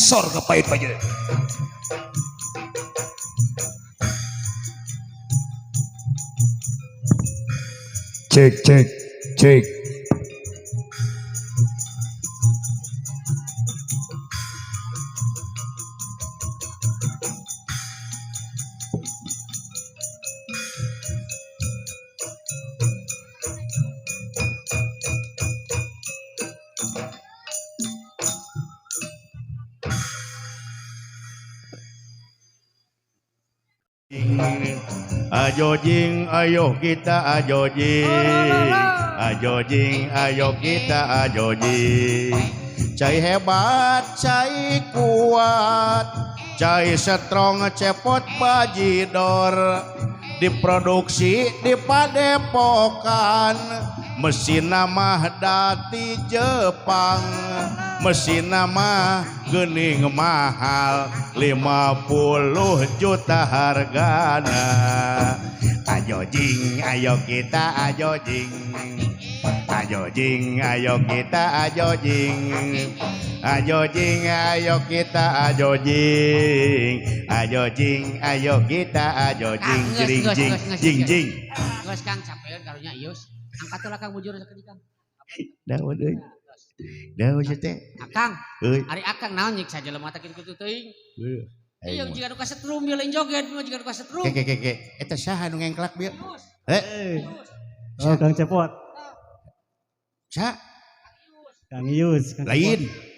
Sor ka payut payut. Cek cek cek. Ayo jing, ayo kita ayo jing. Ayo jing, ayo kita ayo jing. Cai hebat, cai kuat, cai strong cepot bajidor. Diproduksi di Padepokan, mesin mah dati Jepang, mesin mah geuning mahal 50 juta hargana. Ayo jing, ayo kita ayo jing. Ayo jing, ayo kita ayo jing. Ayo jing, ayo kita ayo jing. Ayo jing, ayo kita ayo jing, jing jing jing jing. Geus Kang capeun karunya ius. Angkat heula Kang bujur sakedik Kang. Daun euy. Daun sia teh. Akang, Euy. ari akang naon nyiksa jelema teh kitu teuing. Iya, Iya jiga nu kasetrum ieu lain joget, jiga nu kasetrum. Ke ke ke. Eta saha nu ngengklak bieu? Eh, Oh, Kang Cepot. saha? Kang Yus, Kang Lain. Cepot.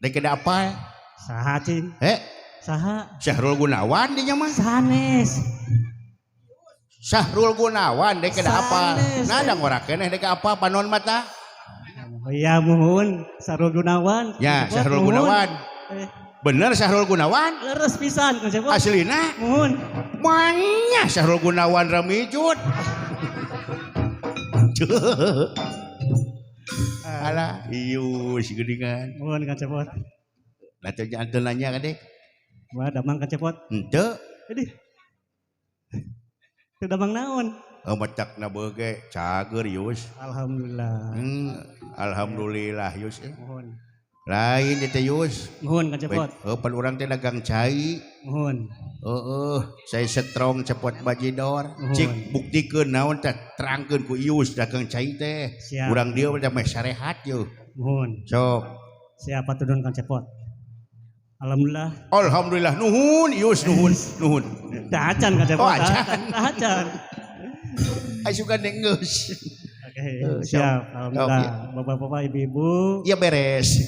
Dek ada apa? Saha cing? Eh, Saha? Syahrul Gunawan dinya mah. Sanes. Syahrul Gunawan dek ada apa? Sanes. Nah, da ngora keneh dek apa panon mata? Oh iya muhun, Syahrul Gunawan. Ya, Kang Cepot, Syahrul muhun. Gunawan. Eh, Bener Syahrul Gunawan? leres pisan Kang Cepot. Aslina? Muhun. Manya Syahrul Gunawan ramijut. Alah, ius geuningan. Muhun Kang Cepot. Lah teh jangan nanya ka dek. Wah, damang Kang Cepot. Henteu. Jadi. Teu damang naon? Oh, matakna beuge cager Yus. Alhamdulillah. Alhamdulillah Yus. Muhun. Lain teh Yus. Muhun Kang Cepot. Oh, pan urang teh dagang cai. Muhun. Heeh, saya strong cepot bajidor. Nuhun. Cik buktikeun naon teh terangkeun ku Ius dagang cai teh. Siap. Urang dieu teh meh sarehat yeuh. Muhun. Sok. Siapa turun Kang Cepot? Alhamdulillah. Alhamdulillah nuhun Ius nuhun nuhun. Teu acan Kang Cepot. Oh, acan. Teu acan. Ai sugan geus. Oke, siap. Alhamdulillah. Bapak-bapak, ibu-ibu, Iya beres.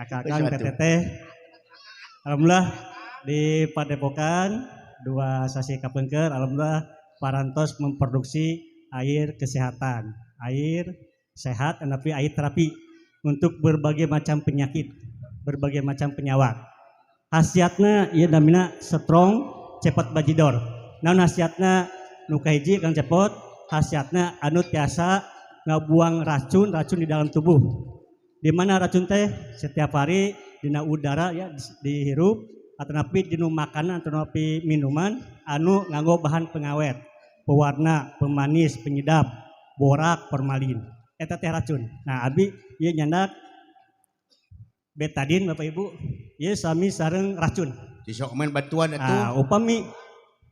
akang-akang, teteh. Alhamdulillah di Padepokan dua sasi kapengker, alhamdulillah parantos memproduksi air kesehatan, air sehat, tapi air terapi untuk berbagai macam penyakit, berbagai macam penyawat. Khasiatna ieu namina strong cepot bajidor. Naon khasiatna? Nu kahiji Kang Cepot, khasiatna anu tiasa ngabuang racun-racun di dalam tubuh. Di mana racun teh setiap hari dina udara ya dihirup atau napi dinu makanan atau napi minuman anu nganggo bahan pengawet, pewarna, pemanis, penyedap, borak, formalin. Eta teh racun. Nah, abi ieu nyandak betadin Bapak Ibu, ieu sami sareng racun. Disok main bantuan atuh. Nah, upami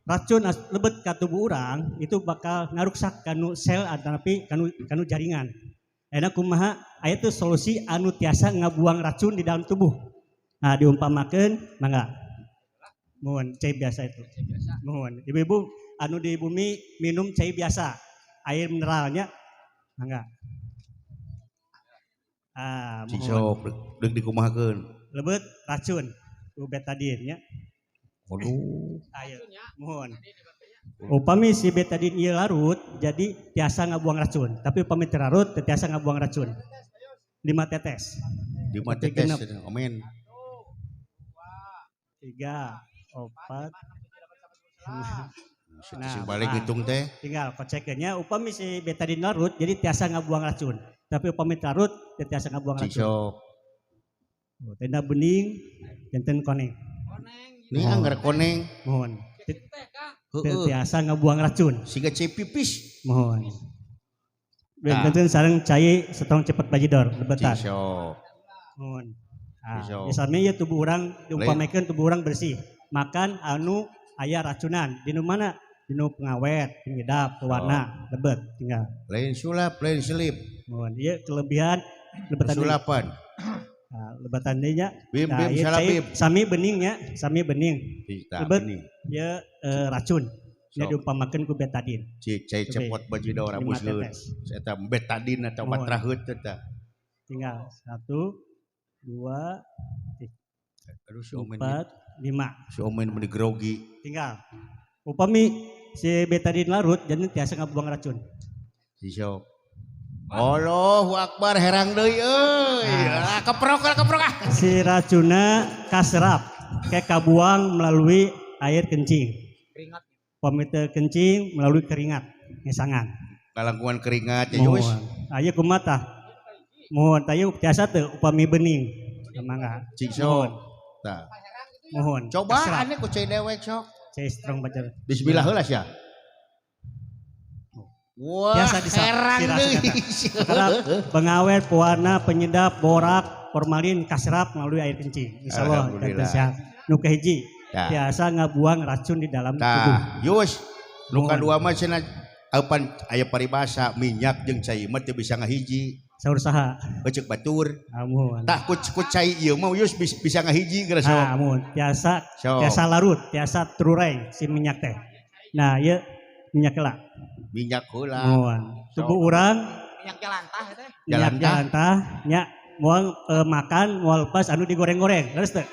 racun lebet ka tubuh urang itu bakal ngaruksak kanu sel atanapi kanu jaringan. Enak kumaha aya tuh solusi anu tiasa ngabuang racun di dalam tubuh. Nah, diumpamakeun mangga. Mohon cai biasa itu. Mohon. Ibu-ibu anu di bumi minum cai biasa, air mineralnya mangga. Ah, Cik mohon. sok deuk dikumahakeun. Lebet racun ku betadin nya. Waduh. Ayo, mohon. Upami si betadin ieu larut, jadi tiasa ngabuang racun. Tapi upami teu larut, teu tiasa ngabuang racun. 5 tetes. 5 Tapi tetes, genep. amin. 3, 4, 5. Nah, sing balik hitung teh. Tinggal kocekeunnya upami si betadin larut, jadi tiasa ngabuang racun. Tapi upami teu larut, teu tiasa ngabuang racun. Cisok. Oh, tenda bening, janten koneng. Ini anggar koneng. Mohon. Heeh. Tiasa ngabuang racun. Siga cai pipis. Mohon. Benten sareng cai setong cepet bajidor lebetan. Cisok. Mohon. Nah, Bisa. misalnya ya tubuh urang diumpamakeun tubuh urang bersih. Makan anu aya racunan. Dinu mana? Dinu pengawet, penyedap, pewarna, lebet tinggal. Lain sulap, lain selip. Mohon ieu kelebihan lebetan deui. Sulapan. Nah, lebatan deui nya. Bim Nah, bim ieu salah cai bim. sami beningnya, sami bening. Tah, Lebet. bening. Ieu racun. Nya Sok. diumpamakeun ku betadin. Cik cai Coba. cepot bajidor Lima abus leut. tetes. Eta betadin atau Mohon. batraheut eta. Tinggal 1, 2, Aduh si Omen. 4, 5. Si Omen meuni grogi. Tinggal. Upami si betadin larut jadi tiasa ngabuang racun. Si sok. Allahu Akbar herang deui euy. Nah. Ah, keprok keprok ah. Si racunna kaserap kayak kabuang melalui air kencing. Keringat. Upami teu kencing melalui keringat ngesangan. Kalangkungan keringat ya Yus. Mohon. Ayo kumaha tah? Mohon tah ieu tiasa teu upami bening. Mangga. Cik sok. Tah. Mohon. Coba Kaserap. aneh ku cai dewek sok. Cai strong bajar. Bismillah heula sia. Wah, Biasa disap, herang si deui. Karena pengawet, pewarna, penyedap, borak, formalin kaserap melalui air kencing. Insya Allah Alhamdulillah. janten sehat. Nu kahiji Tah. tiasa ngabuang racun di dalam tubuh. Tah, Yus, nu Mohon. kadua mah cenah apan aya paribasa minyak jeung cai mah teu bisa ngahiji. Saur saha? Ceuk batur. Amun. Tah ku ku cai ieu mah Yus bisa ngahiji geura sok. Ah, amun. Tiasa Sok. tiasa larut, tiasa terurai si minyak teh. Nah, ieu minyak heula. Minyak heula. Mohon. Tubuh urang Minyak jalantah teh. minyak Jalantah. jalantah nya moal makan moal lepas anu digoreng-goreng. Leres teu?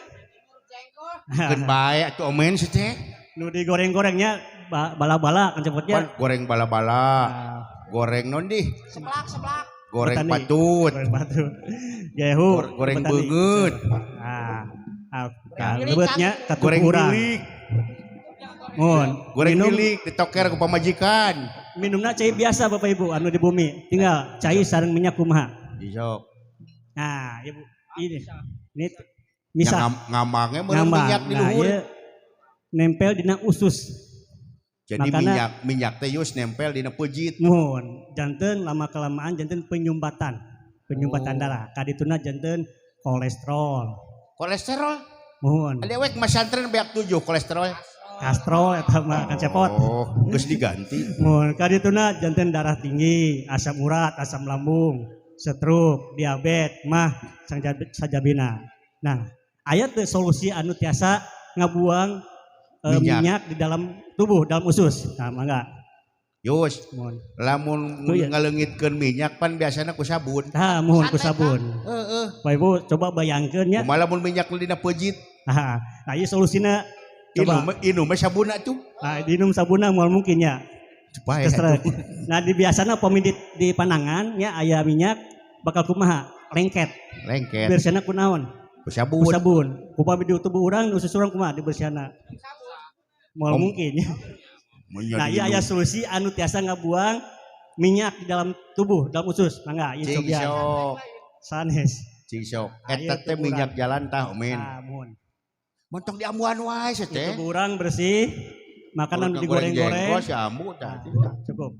Jengkol. Keun bae atuh omen sih teh. Nu digoreng-gorengnya bala-bala kan cepotnya. Pan goreng bala-bala, Nah, goreng non di, Seblak seblak. goreng Petani. patut, goreng batu. Gehu, goreng petani. beungeut, Nah, ah, nah, Goreng lebetnya ka tubuh goreng urang. milik, Mohon. goreng Minum, milik ditoker ku pamajikan. minumna cai biasa Bapak Ibu anu di bumi. Tinggal cai sareng minyak kumaha. Disok. Nah, Ibu, ini. Ini Yang misah ngamangnya meureun ngambang. minyak di Nah, luhur. ieu nempel dina usus. Jadi Makana- minyak minyak teh Yus nempel dina peujit. Mohon, janten lama kelamaan janten penyumbatan, penyumbatan Oh. darah. Kadituna janten kolesterol. Kolesterol. Mohon. Dewek masantren beak 7 kolesterol. Kastrol eta mah kan cepot. Oh, geus diganti. Mohon kadituna janten darah tinggi, asam urat, asam lambung, stroke, diabetes, mah sajabina. Nah, aya teu solusi anu tiasa ngabuang Minyak. minyak di dalam tubuh, dalam usus. Nah, mangga. Yus, Mohon. lamun Oh, iya. ngaleungitkeun minyak pan biasana ku sabun. Tah, mohon ku sabun. Heeh. Bapak Ibu coba bayangkeun nya. Kumaha lamun minyak dina peujit? Nah, nah ieu solusina coba. Inum inum sabunna tuh. Nah, diinum sabunna moal mungkin nya. Bae Kestrek. Nah, di biasana upami di panangan nya aya minyak bakal kumaha? Lengket. Lengket. Bersihna kunaon? Ku sabun. Ku sabun. Upami di tubuh urang, usus urang kumaha dibersihana? Moal Om. mungkin ya. Minyak Nah, ieu diinum. aya solusi anu tiasa ngabuang minyak di dalam tubuh, dalam usus. Mangga, ieu Cing cobian. sok. Sanes. Cing sok. Ayo, Eta teh tubuh minyak jalan tah omen. Nah, mohon. Montong diambuan wae sih teh. Tubuh urang bersih, makanan Urang goreng digoreng-goreng. jengkol si ambu tah. Nah, cukup.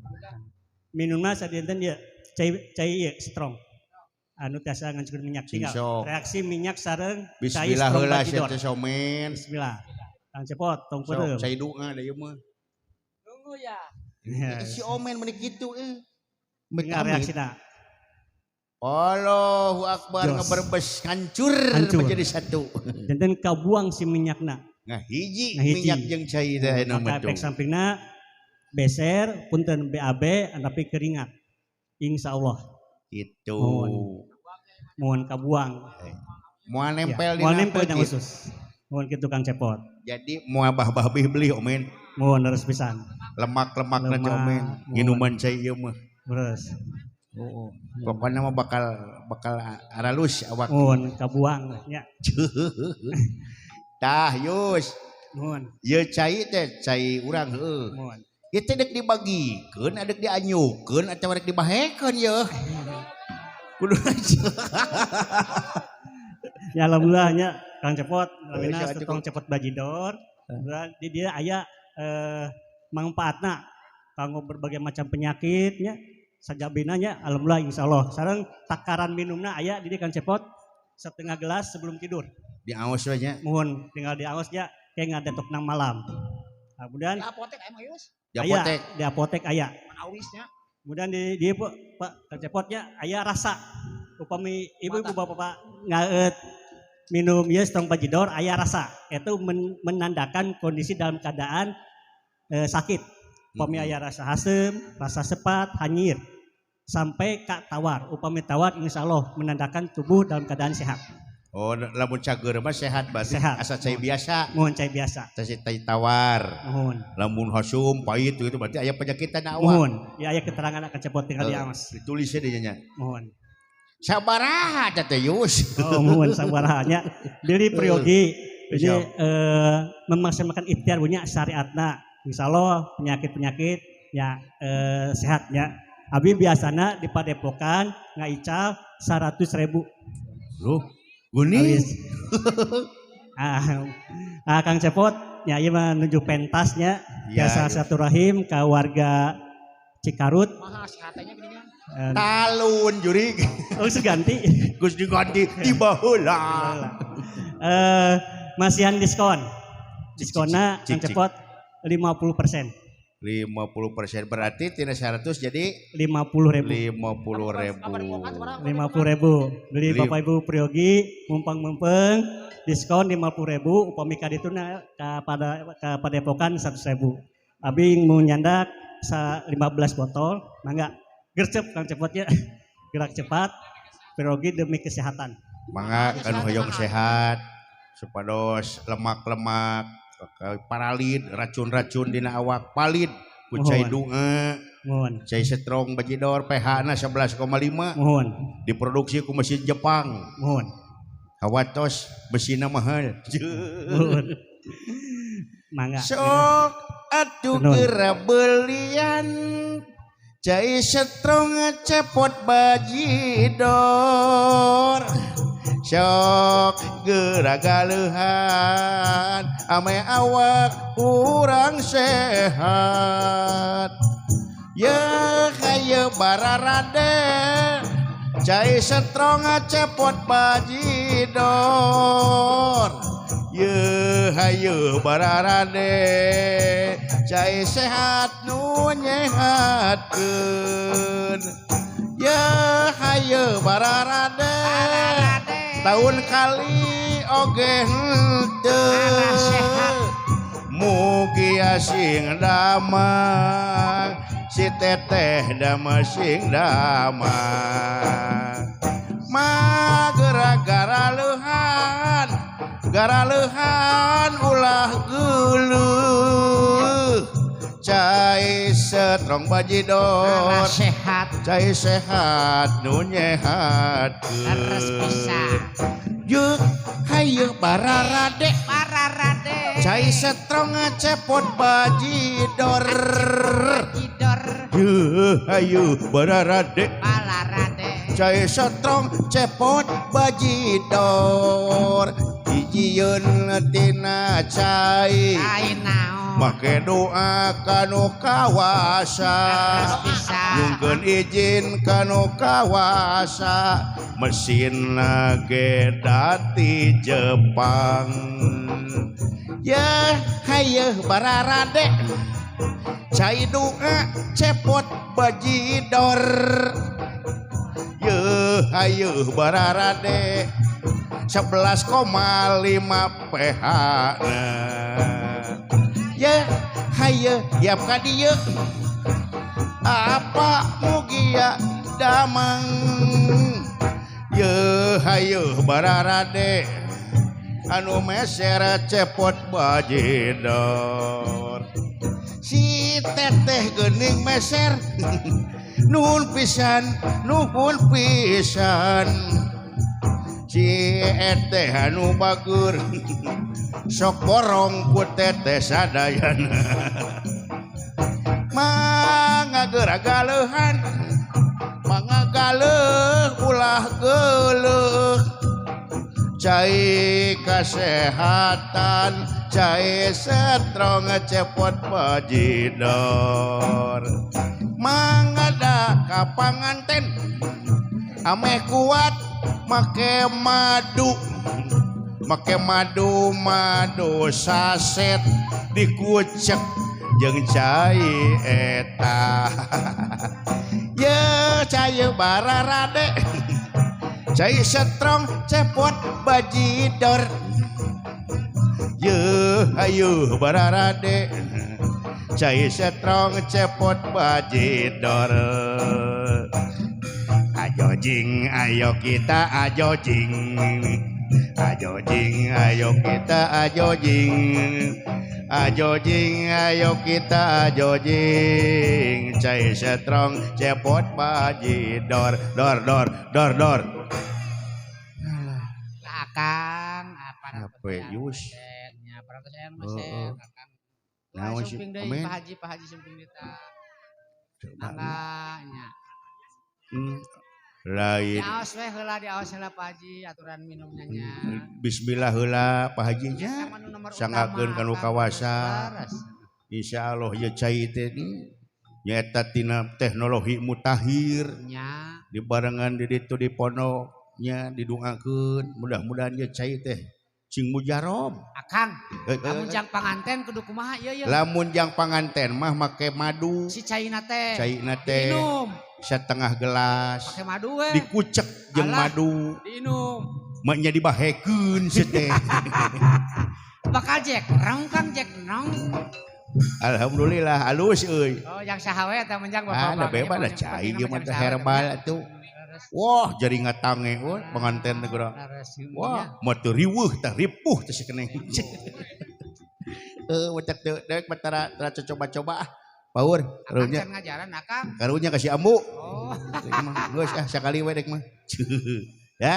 Minumna sadinten ieu cai cai ieu strong. Anu tiasa ngancurkeun minyak Cing tinggal. sok. Reaksi minyak sareng cai Bismillah strong heula sia bajidor. teh somen. Bismillah. Kang Cepot tong Sok peureum. cai dunga da ieu mah. Nunggu ya. Ya, Si omen meuni kitu euy. Tinggal reaksina. Allahu Akbar Jos. ngeberbes hancur, Hancur. menjadi satu. Janten kabuang si minyakna. Nah hiji Ngahiji. minyak jeung cai teh anu Maka mah efek sampingna beser punten BAB tapi keringat. Insya Allah Gitu. Mohon. Mohon kabuang. Moal nempel Ya, moal dina nempel dina peuncit. usus. Mohon kitu Kang Cepot. Jadi moal bah-bah beli omen. Mohon leres pisan. Lemak-lemak na Lemak, omen. mohon. Minuman cai ieu mah. Leres. Oh, pokoknya mah bakal bakal aralus awak. Mohon kabuang nya. Tah Yus, Mohon, ieu cai teh cai urang heueuh. mohon. Ieu teh dek dibagikeun, adek dianyukeun atawa dek dibahekeun yeuh. Kudu Ya alhamdulillah nya Kang Cepot, namina siap, Tong Cepot Bajidor. Alhamdulillah, di dia aya manfaatna kanggo berbagai macam penyakit nya sajabina nya alhamdulillah insyaallah. Sareng takaran minumna aya di dieu Kang Cepot. Setengah gelas sebelum tidur. Diaos we nya. Mohon tinggal diaos ya kayak ngadetok nang malam. Nah, kemudian Di apotek aya mah Yus. Di aya, apotek. Di apotek aya. Awisnya. Kemudian di Pak, Pak Kang Cepotnya aya rasa. Upami ibu-ibu bapak-bapak ngaet minum ieu Strong Bajidor aya rasa. Itu menandakan kondisi dalam keadaan sakit. Upami aya rasa haseum, rasa sepat, hanyir sampai ka tawar. Upami tawar insya Allah menandakan tubuh dalam keadaan sehat. Oh, lamun cager mah sehat berarti Sehat. Asa cai biasa. Mohon cai biasa. Cai cai tawar. Mohon. Lamun haseum pahit gitu berarti aya penyakitan awak. Mohon. Ya aya keterangan akan cepot tinggal diaos. Ditulisnya di nya. Mohon. Sabaraha teh Yus? Oh, mohon sabaraha nya. Beli priyogi. Jadi Siap. Memaksimalkan ikhtiar punya syariatna. Insya Allah penyakit-penyakit ya sehat ya. Abi biasana di Padepokan ngaical 100 ribu. Loh, geuning. Habis. Ah, Kang Cepot ya ieu mah nuju pentasnya Ya, jasa iya. silaturahim ke warga Cikarut. Mahal sehatannya gini. Talun jurig. Oh, seganti. Geus diganti di baheula. Masihan diskon. Diskonnya Cik, Kang cik. Cepot 50%. 50% berarti tina 100 jadi 50 ribu. 50 ribu. 50 ribu. Beli Bapak Ibu priyogi, mumpang mempeng, diskon 50 ribu, upami kadituna kepada ke Padepokan 100 ribu. Abi mau nyandak sa 15 botol, mangga gercep Kang Cepotnya. Gerak cepat, priyogi demi kesehatan. Mangga anu hoyong sehat supados lemak-lemak paralid racun-racun dina awak palid ku cai Mohon. dunga Mohon. cai Strong Bajidor pH na 11,5 Mohon. Diproduksi ku mesin Jepang. Mohon. Hawatos besina mahal. Mohon. Mangga. Sok atuh Nuhun. geura belian cai Strong Cepot Bajidor, sok geura galeuhan ame awak kurang sehat ya hayu bararade cai Strong Cepot Bajidor, ye hayu bararade cai sehat nu nyehatkeun, ye hayu bararade tahun kali oge henteu mugia sing damang si teteh damang sing damang magera garaleuhan garaleuhan ulah geuleuh cai Strong Bajidor Sehat. Cai sehat nu nyehatkeun. Leres pisan. Yuk hayu bararade Pararade. cai Strong Cepot Bajidor. Jidor. Yuk hayu bararade Palarade. cai Strong Cepot Bajidor hijieun tina cai Cai naon? Make doa kanu kawasa. Leres pisan. Nyungkeun izin kanu kawasa mesin ge dati Jepang ya hayu bararade cai doa Cepot Bajidor, ye hayu bararade 11,5 pH nah. Ya hayu yap ka dieu apa mugia damang, ye hayu bararade anu meser Cepot Bajidor si teteh geuning meser nuhun pisan nuhun pisan si eteh anu bagur sok borong ku teteh sadayana mangga geura galeuhan mangga galeuh ulah geuleuh cai kasehatan cai Strong Cepot Bajidor mangga da ka panganten ameh kuat. Make madu, make madu, madu saset dikucek jeung cai eta. Ye cai bararade, cai setrong cepot bajidor. Ye ayo bararade, cai setrong cepot bajidor. Ayo jing, ayo kita ayo jing. Ayo jing, ayo kita ayo jing. Ayo jing, ayo kita ayo jing. Cai setrong cepot bajidor, dor dor dor dor. Lah Akang, apa Apa, Yus? Nya parantos aya nu Heeh. meser Akang. Naon sih? Sumping deui Amin. Pak Haji sumping deui tah. Mangga nya. Lain. Diaos we heula, diaos heula Pak Haji aturan minumnya nya. Bismillah heula Pak Haji nya. Eta mah nu nomor Sanggakeun utama, kanu Akang. kawasa. Leres. Insyaallah ieu cai teh nyaeta tina teknologi mutakhir Nya. dibarengan di ditu di pondok nya didungakeun, mudah-mudahan ieu cai teh cing mujarob. Akang, Eh, eh, lamun eh. jang panganten kudu kumaha ieu ieu? Lamun jang panganten mah make madu. Si caina teh. Caina teh Diinum. setengah gelas. Pake madu we. Dikucek jeung Alah. madu. Diinum. Maknya dibahekeun si teh. Bakal jek rong Kang, jek nong. Alhamdulillah halus euy. Oh, yang saha we eta menjang Ah, bapak-bapak. da bebas da cai ieu mah teh herbal atuh. Wah, jadi ngatange euy panganten teh geura. Wah, mah teu riweuh tah ripuh teh sakeneng. Eh, wecek teu deuk batara tara coba-coba ah. Paur, karunya karunya ngajaran Akang. karunya kasih ambu. Oh. Dek mah geus ah sakali we dek mah. Ya.